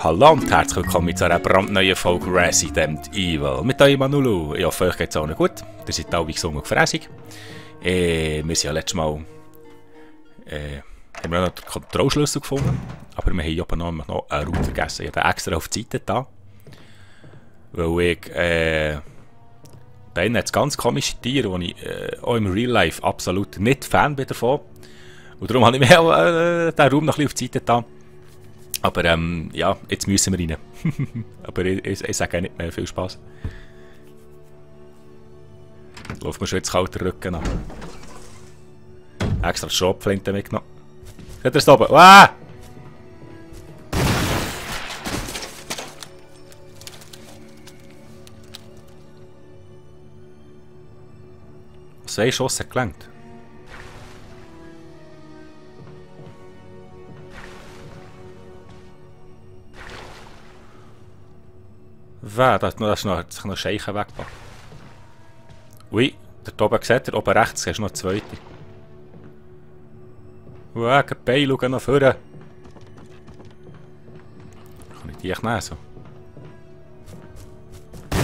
Hallo und herzlich willkommen zu einer brandneuen Folge Resident Evil. Mit euch Manulu. Ich hoffe, euch geht es allen gut. Ihr seid alle gesund und gefräßig. Wir sind ja letztes Mal... haben wir noch den Kontrollschlüssel gefunden. Aber wir haben aber noch eine Route vergessen. Ich habe den extra auf die Seite da. Weil ich... da hat es ganz komische Tiere, wo ich auch im Real Life absolut nicht Fan bin davon. Und darum habe ich mir den Raum noch ein bisschen auf die Seite da. Aber ja, jetzt müssen wir rein. Aber ich sage nicht mehr, viel Spaß. Läuft mir schon jetzt kalter Rücken an. Extra die Schrotflinte mitgenommen. Seht ihr es da oben? Ah! Zwei Schossen gelangt. Wer? Da ist noch Scheichen weggebracht. Ui, da oben seht ihr, oben rechts hast du noch eine zweite. Wow, ein Bein, schau nach vorne. Kann ich die echt nehmen so?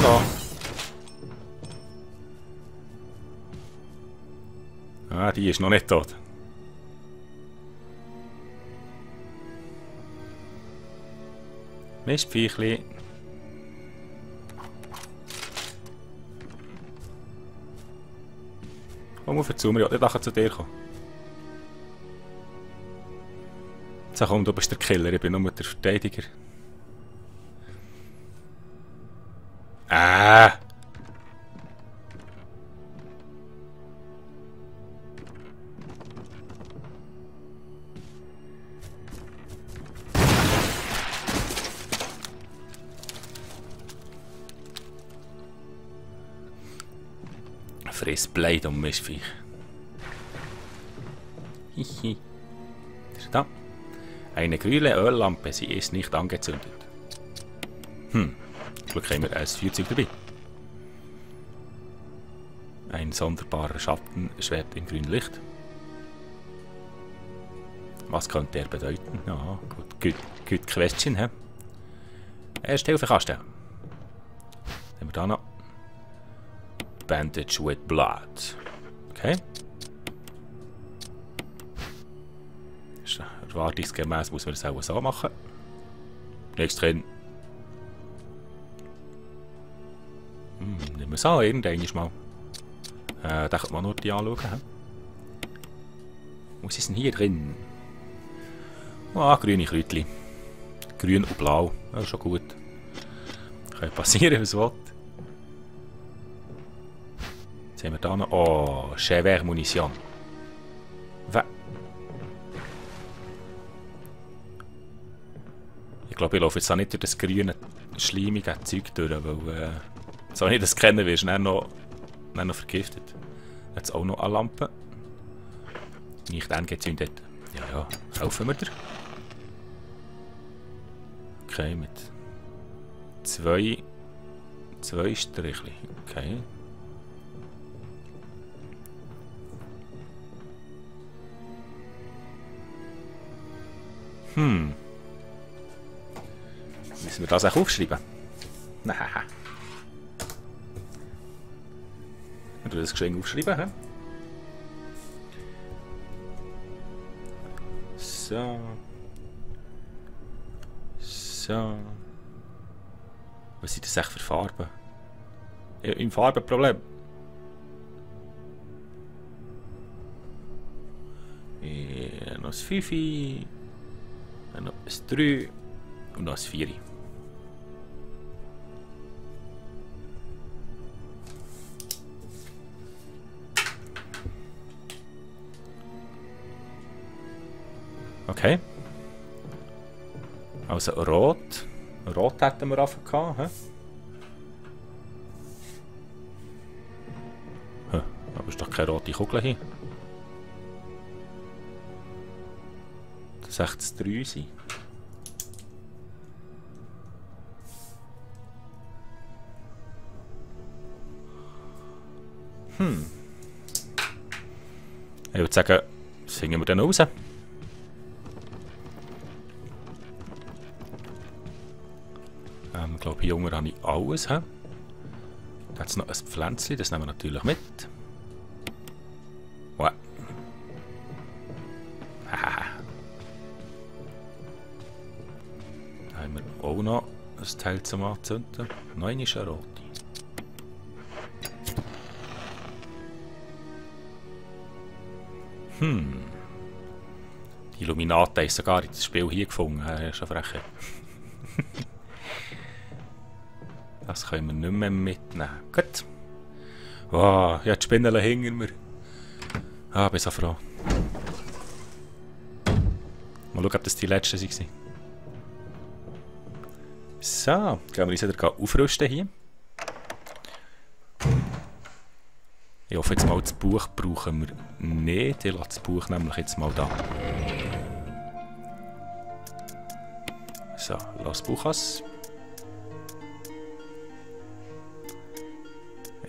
So. Ah, die ist noch nicht tot. Mistviechli. Komm auf zu mir, ich will nicht zu dir kommen. So komm, du bist der Killer, ich bin nur der Verteidiger. Friss Blade und Mistviech. Hihi. Das ist da. Eine grüne Öllampe, sie ist nicht angezündet. Glück haben wir ein Feuerzeug dabei. Ein sonderbarer Schatten schwebt im grünen Licht. Was könnte er bedeuten? Ja, good question, hä? Erste Hilfekasten. Haben wir da noch. Bandage with blood. Okay. Erwartungsgemäß muss man das auch so machen. Nichts drin. Nehmen wir es an, irgendwann mal. Da könnte man nur die anschauen. Was ist denn hier drin? Ah, grüne Kräutchen. Grün und blau. Das ist schon gut. Kann passieren, was will. Jetzt haben wir da noch. Oh, Chevert Munition. Ich glaube, ich laufe jetzt auch nicht durch das grüne, schleimige Zeug durch, weil, so ich das kennen wirst, dann noch vergiftet. Jetzt auch noch eine Lampe. Nicht angezündet. Ja, kaufen wir dir. Okay, mit zwei Strichli. Okay. Müssen wir das auch aufschreiben? Nein. Wir das geschwind aufschreiben, hä? So. So. Was sind das echt für Farben? Im Farbenproblem. Noch ein 5, noch ein 3 und noch ein 4. Okay. Also rot. Rot hätten wir einfach gehabt, hä? Aber ist doch keine rote Kugel hier. Das sollte das 3 sein. Ich würde sagen, das finden wir dann raus. glaube, hier unten habe ich alles. Da hat es noch ein Pflänzchen, das nehmen wir natürlich mit. Wow. Haha. Da haben wir auch noch ein Teil zum Anzünden. Nein, ist eine rote. Die Illuminaten haben sogar das Spiel hier gefunden. Das ist schon frech. Das können wir nicht mehr mitnehmen. Gut. Wow, ja, die Spinnen hinter mir. Ah, bin so froh. Mal schauen, ob das die letzten waren. So, gehen wir uns wieder aufrüsten hier. Ich hoffe jetzt mal, das Buch brauchen wir nicht. Ich lasse das Buch nämlich jetzt mal da. So, lass das Buch aus.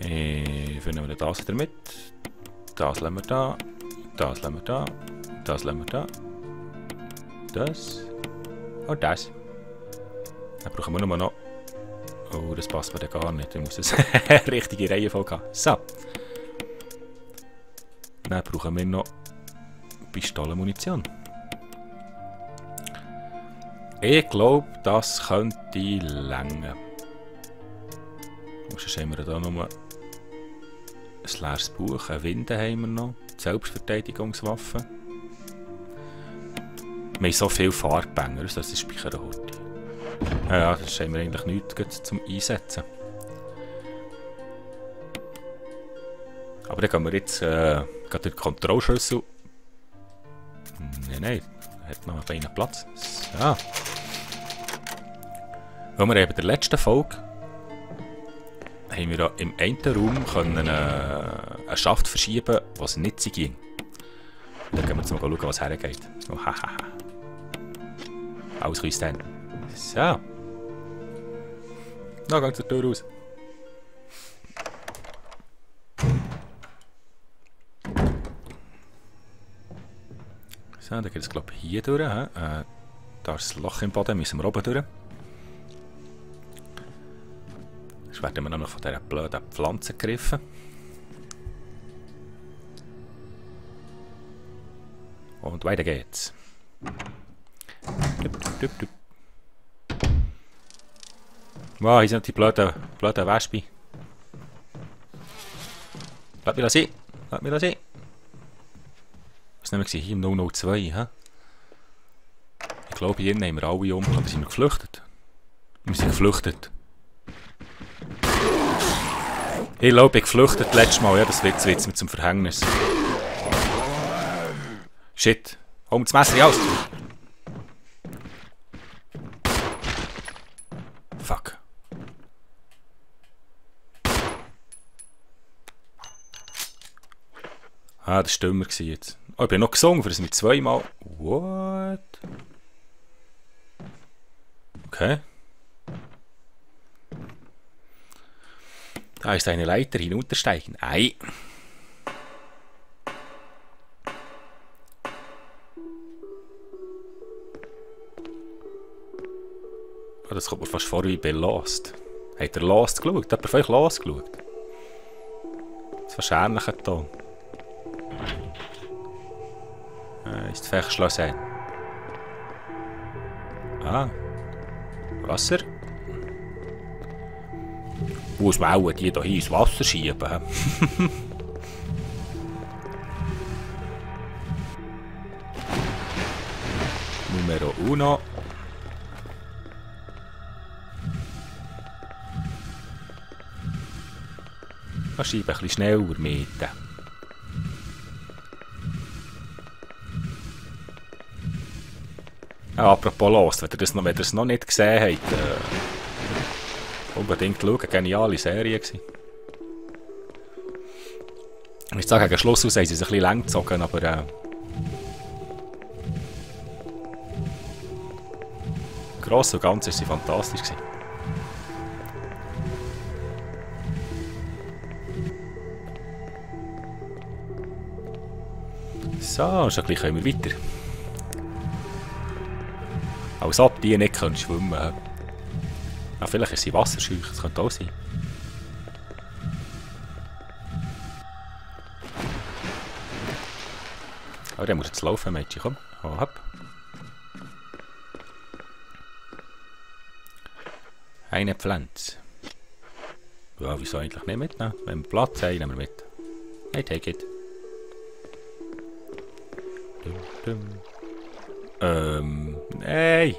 Nehmen wir das wieder mit. Das lassen wir da. Das lassen wir da. Das lassen wir da. Das. Und das. Dann brauchen wir nur noch. Oh, das passt mir dann gar nicht. Ich muss das richtige Reihenfolge haben. So. Dann brauchen wir noch Pistolenmunition. Ich glaube, das könnte länger. Sonst haben wir da nur ein leeres Buch, eine Winde haben wir noch, Selbstverteidigungswaffen. Wir haben so viele Farbbänger, das ist Speicherhorte. Ja, das haben wir eigentlich nichts zum Einsetzen. Aber dann gehen wir jetzt gerade den Kontrollschlüssel. Nein, hat noch einen Platz. So. Weil wir eben in der letzten Folge haben wir im einen Raum können, einen Schaft verschieben, was nicht so ging. Dann gehen wir jetzt mal schauen, was hergeht. Oh, hahaha. Alles kleines dann. So. Da geht es Tür raus. So, dann geht es glaube ich hier durch. Da ist das Loch im Boden, müssen wir oben durch. Jetzt werden wir noch von dieser blöden Pflanze gegriffen. Und weiter geht's. Wow, hier sind die blöden Wespen. Lass mich sehen. Lass mich sehen. Was haben wir gesehen? Hier im 002, hä? Ich glaube, hier haben wir alle umgebracht. Sind wir geflüchtet? Wir sind geflüchtet. Ich glaube, ich geflüchtet letztes Mal. Ja, das wird jetzt mit zum Verhängnis. Shit. Hol mir das Messer aus. Fuck. Ah, das war dümmer jetzt. Oh, ich bin noch gesungen, für das mit zweimal. What? Okay. Da ist eine Leiter hinuntersteigen. Ei. Oh, das kommt mir fast vor wie bei Lost. Habt ihr Lost geschaut? Hat von euch Lost geschaut? Das ist wahrscheinlich ein Ton. Ist verschlossen. Ah. Wasser. Muss man auch die hier ins Wasser schieben. Numero 1. Ich schiebe ein bisschen schneller mit. Apropos Lost, wenn ihr es noch nicht gesehen habt, unbedingt schauen, eine geniale Serie gewesen. Ich würde sagen, gegen Schluss aus haben sie sich ein bisschen lang gezogen, aber gross und ganz ist sie fantastisch gewesen. So, schon gleich können wir weiter. Als ob die nicht schwimmen können. Ah, vielleicht ist sie wasserscheu, das könnte auch sein. Oh, der muss jetzt laufen, Mädchen, komm. Oh, hopp. Eine Pflanze. Ja, wieso eigentlich nicht mitnehmen? Wenn wir Platz haben, nehmen wir mit. I take it. Nein!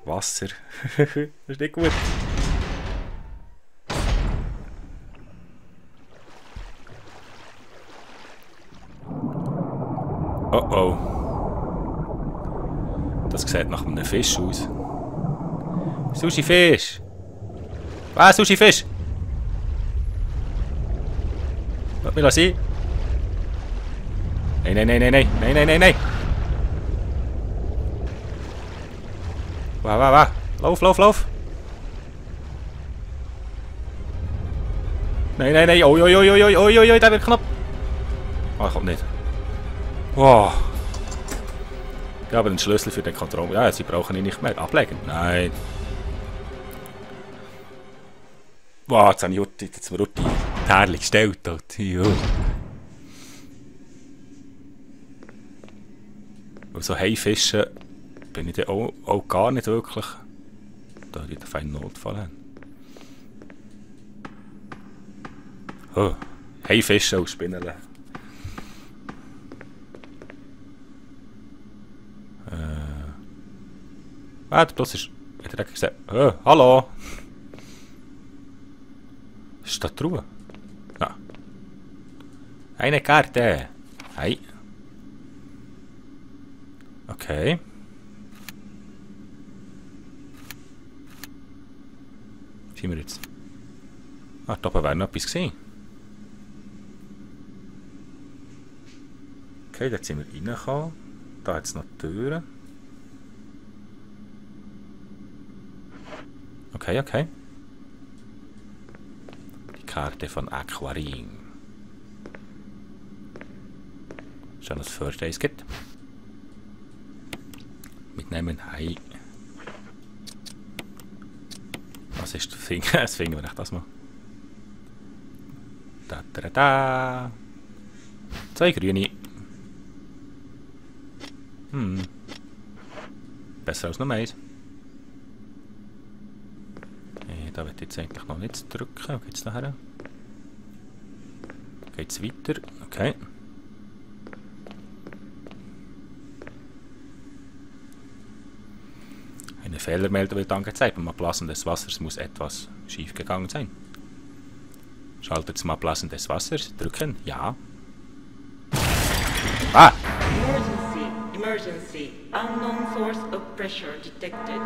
Wasser. Das ist nicht gut. Oh oh. Das sieht nach einem Fisch aus. Sushi-Fisch! Was? Sushi-Fisch! Lass mich sein. Nein, nein, nein, nein, nein, nein, nein, nein, nein! Wow. Lauf, lauf, lauf! Nein, nein, nein! Oi, oi, oi, oi, oi, oi, oi, der wird knapp! Ah, kommt nicht. Wow! Ja, aber den Schlüssel für den Kontrolle. Ja, sie brauchen ihn nicht mehr. Ablegen? Nein. Wow, jetzt habe ich mir die Perle gestellt. Und so Haifischen bin ich dann auch gar nicht wirklich. Da die einen feinen Notfall haben. Oh, Haifische und Spinnele. Ah, der Plus ist. Hat er gesagt. Oh, hallo! Ist das Truhe? Ja. Eine Karte. Hi. Okay. Was sind wir jetzt? Ah, da oben wäre noch etwas gesehen. Okay, jetzt sind wir reingekommen. Da hat es noch Türen. Okay, okay. Die Karte von Aquarin. Schon das First Aid Kit. Mitnehmen. Hi. Was ist das Finger? Das Finger, wenn ich das mal. Da. 2 grüne. Besser als nur eins. Da wird jetzt eigentlich noch nichts drücken. Wo geht es nachher? Geht es weiter? Okay. Eine Fehlermeldung wird angezeigt. Beim Ablassen des Wassers muss etwas schief gegangen sein. Schalter zum Ablassen des Wassers. Drücken. Ja. Ah! Emergency. Unknown source of pressure detected.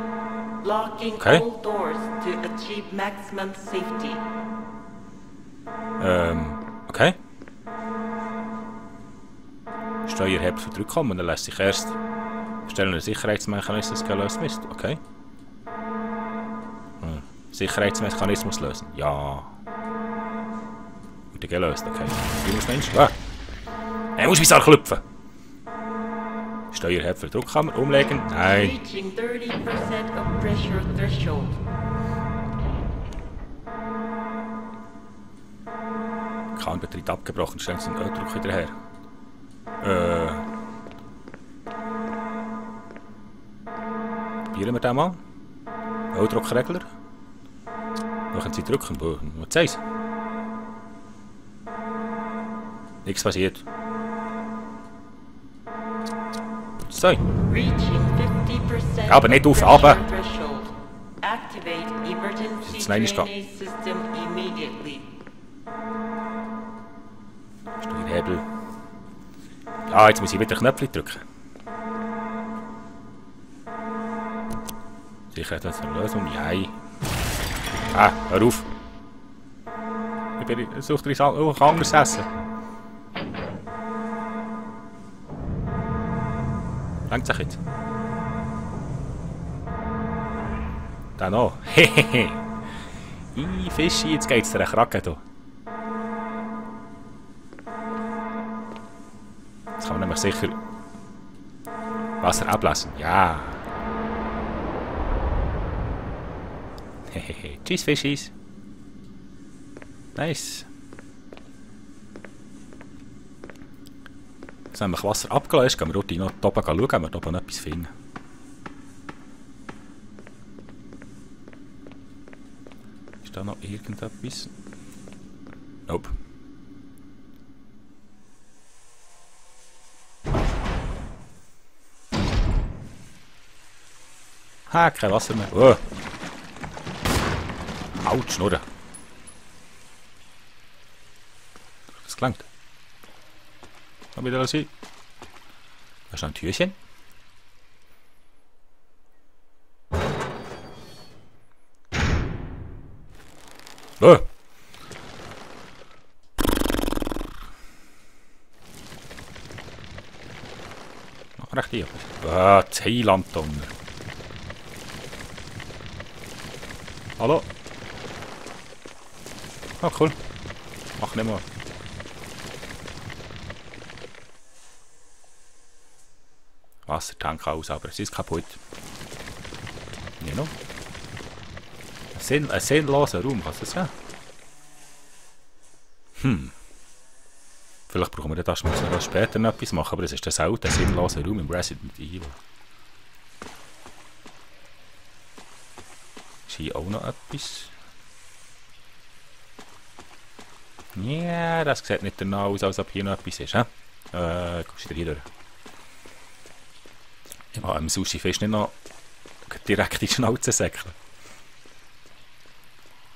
Locking Okay. all doors to achieve maximum safety. Okay. Steuerhebel zurückkommen und dann lässt sich erst stellen einen Sicherheitsmechanismus gelöst ist. Okay. Sicherheitsmechanismus lösen. Ja. Wieder gelöst, okay. Wie muss Mensch? Ah! Er muss mich klopfen. Steuerhebel Druckkammer umlegen. Nein. Reaching 30% of pressure threshold. Kranbetrieb abgebrochen. Stellen Sie den Öldruck wieder her. Probieren wir den mal. Öldruckregler. Machen Sie drücken. Was ist das? Nichts passiert. So. Reaching 50% Aber nicht auf, of pressure aber. threshold. Activate emergency Jetzt nein, ist da. drainage system immediately. Steuerhebel. Ah, jetzt muss ich wieder Knöpfe drücken. Sicher hat das eine Lösung? Nein. Ah, hör auf. Ich suche dir auch anderes Essen. Langt sich jetzt. Da noch. Hehehe. Fischi, jetzt geht's dir ein Kraken hier. Jetzt kann man nämlich sicher Wasser ablassen. Ja. Hehehe. Tschüss, Fischis. Nice. Jetzt haben wir Wasser abgelöst. Gehen wir dort noch oben schauen, ob wir da oben etwas finden. Ist da noch irgendetwas? Nope. Ha, kein Wasser mehr. Oh. Autsch, Schnurren. Das gelangt. Kann wieder sein. Da ist noch ein Türchen. Oh. Noch recht hier. Ah, Thailand-Donner. Hallo? Oh, cool. Mach nicht mal. Wassertank aus, aber es ist kaputt. Ja, no. Ein sinnloser Raum, kannst du das sagen? Vielleicht brauchen wir das, müssen wir später noch etwas machen, aber es ist das auch ein sinnloser Raum im Resident Evil. Ist hier auch noch etwas? Ja, das sieht nicht danach aus, als ob hier noch etwas ist. Kommst du hier durch? Ich habe im Sushi-Fisch nicht noch direkt in die Schnauze säckeln.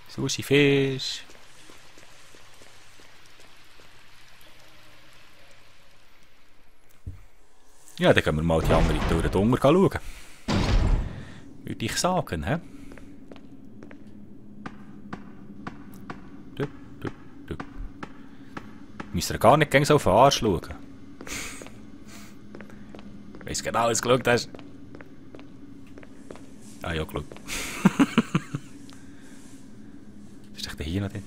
Sushi-Fisch. Ja, dann gehen wir mal die andere Tür drunter schauen. Würde ich sagen, hä? Müsst ihr gar nicht gegen so auf den Arsch schauen. Weiss genau, was du geschaut hast. Ah ja, geschaut. Ist doch der hier noch drin?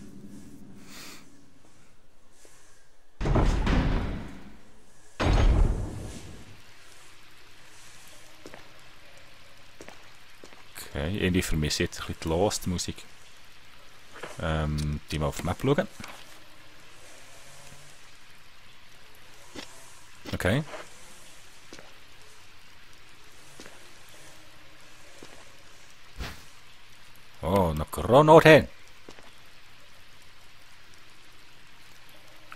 Okay, irgendwie vermisse ich jetzt ein bisschen die Lost-Musik. Die mal auf die Map schauen. Okay. Oh, noch Granaten.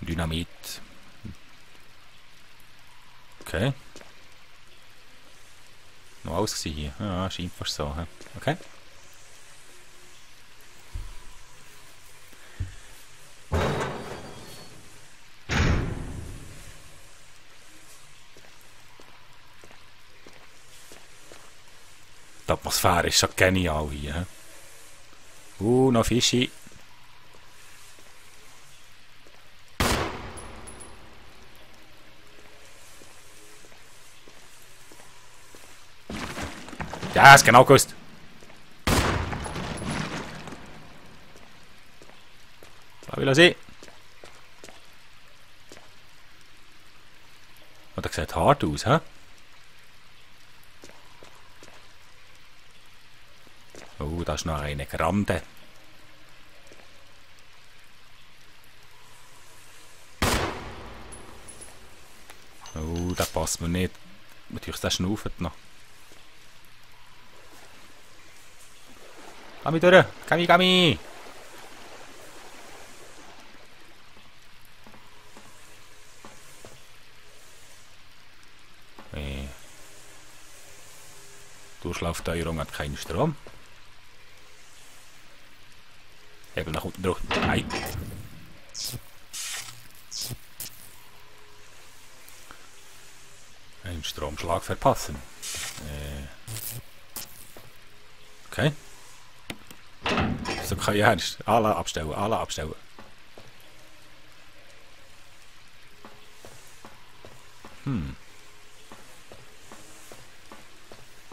Dynamit. Okay. Noch alles hier. Ja, scheint fast so. Okay. Die Atmosphäre ist schon genial hier. Noch Fische. Ja, ist genau gewusst. Da will er sehen. Oh, das sieht hart aus, hä? Oh, da ist noch eine Grande. Oh, das passt mir nicht. Natürlich, der schnauft noch. Komm durch! Kami! Durchlaufteuerung hat keinen Strom. Hebel nach unten drücken. Nein. Einen Stromschlag verpassen. Okay. So kann ich ernst. Alle abstellen, alle abstellen.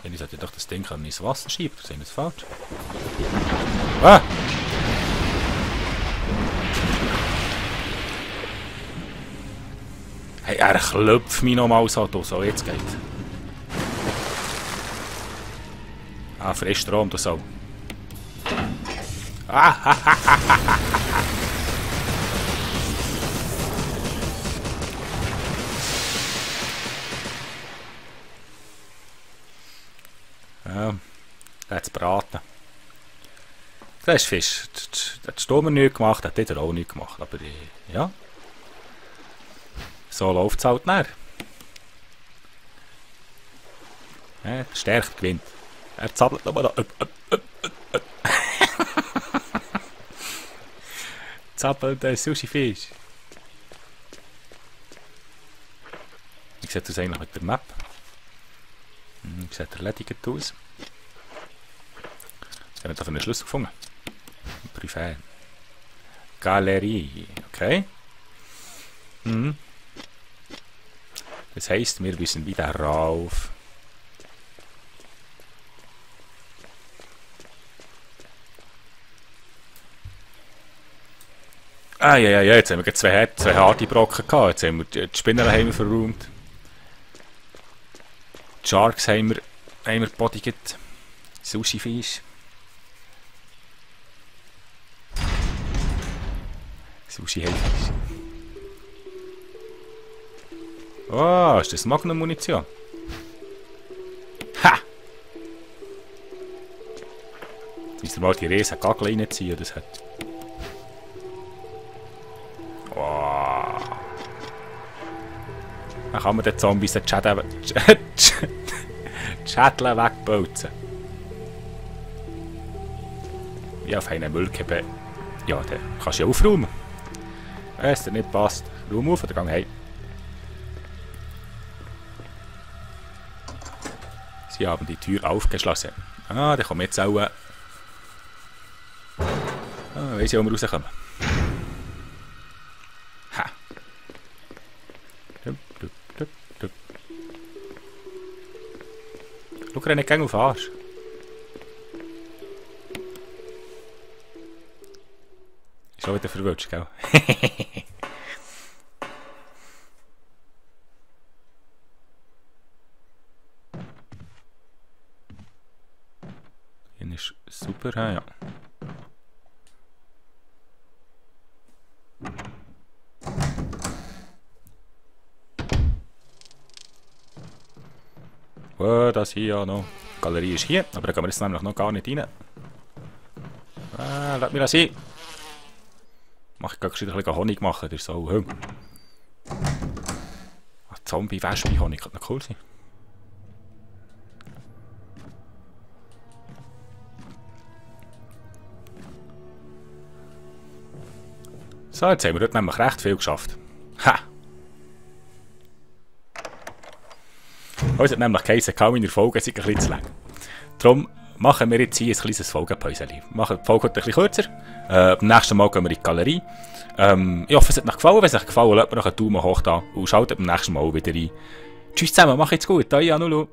Ich sollte doch das Ding ins Wasser schieben. Das ist falsch. Ah! Hey, er klopft mich nochmal so. So, jetzt geht's. Ah, frisch Strom, das auch. Ja, jetzt braten. Das ist Fisch. Das hat Sturm nicht gemacht, hat der auch nicht gemacht. Aber ja. So läuft es halt näher. Ja, stärkt gewinnt. Er zappelt nochmal da. Zappelt der Sushi-Fisch. Wie sieht das eigentlich mit der Map? Sieht erledigt aus. Was haben wir da für einen Schlüssel gefunden? Privat. Galerie. Okay. Das heisst, wir müssen wieder rauf. Ja, jetzt haben wir zwei harte Brocken gehabt. Jetzt haben wir die Spinner verräumt. Die Sharks haben wir bodigt. Sushi-Fisch. Sushi-Haifisch. Oh, ist das Magnum-Munition? Ha! Jetzt müssen wir mal die riesen Gagel reinziehen, das hat. Oh. Dann kann man den Zombies die Schädel wegbolzen. Wie auf einen Müllkippe. Ja, den kannst du ja aufräumen. Wenn es dir nicht passt, räum auf oder gang heim. Sie haben die Tür aufgeschlossen. Ah, da kommen jetzt auch. Weiss ich, wo wir rauskommen. Ha! Schau, er nicht auf den Arsch. Ist schon wieder verwirrt, gell? Hier ist super, ja. Oh, das hier ja noch. Die Galerie ist hier, aber da gehen wir jetzt nämlich noch gar nicht rein. Lass mich das sein. Mach ich gerade ein bisschen Honig machen, das ist so. Zombie-Wespe-Honig könnte noch cool sein. So, jetzt haben wir dort nämlich recht viel geschafft. Ha! Uns hat nämlich geheißen, kaum in der Folge sind ein bisschen zu lang. Darum machen wir jetzt hier ein kleines Folgenpäuschen. Wir machen die Folge heute ein bisschen kürzer. Beim nächsten Mal gehen wir in die Galerie. Ich hoffe, es hat euch gefallen. Wenn es euch gefallen hat, lasst mir noch einen Daumen hoch da und schaltet beim nächsten Mal wieder rein. Tschüss zusammen, macht's gut. Euer Nulu.